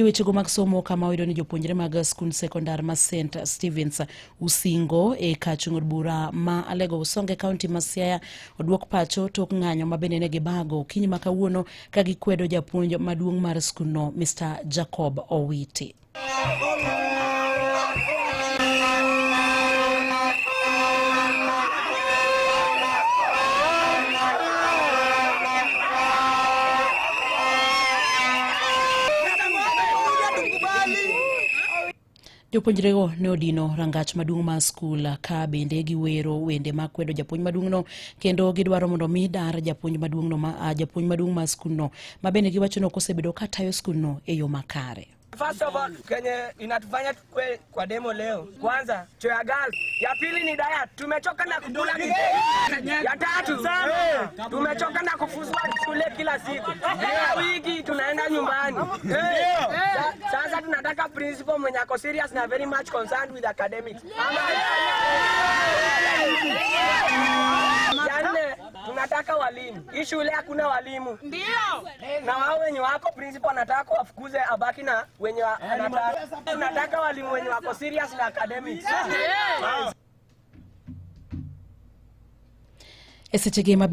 Wechego mag somo kama oyudo ni jopuonjre mag skund sekondar ma St Stevens Usingo e kachung' od bura ma Alego Usonga e kaunti ma Siaya oduok pacho tok ng'anyo ma bende ne gibago okinyi ma kawuono ka gikwedo japuonj maduong' mar skundno Mr Jacob Owiti. Jopuonjrego ne odino rangach maduong' mar skul ka bende giwero wende ma kwedo japuonj maduong'no kendo gidwaro mondo mi dar japuonj maduong'no ma japuonj maduong' mar skundno ma bende giwacho ni ok osebedo ka tayo skundno e yo makare. First of all, kenye inatufanya tukue kwa demo leo. Kwanza, choo ya girls. Ya pili ni diet. Tumechoka na kukula githeri. Ya tatu, tumechoka na kufuzwa shule kila siku. Kila wiki tunaenda nyumbani. Sasa tunataka principal mwenye ako serious na very much concerned with academics. Ya nne, tunataka walimu. Hii shule hakuna walimu. Ndio. Na wao wenye wako principal anataka wafukuze, abaki na wenye anataka. Tunataka walimu wenye wako serious na academics. E sechegi ma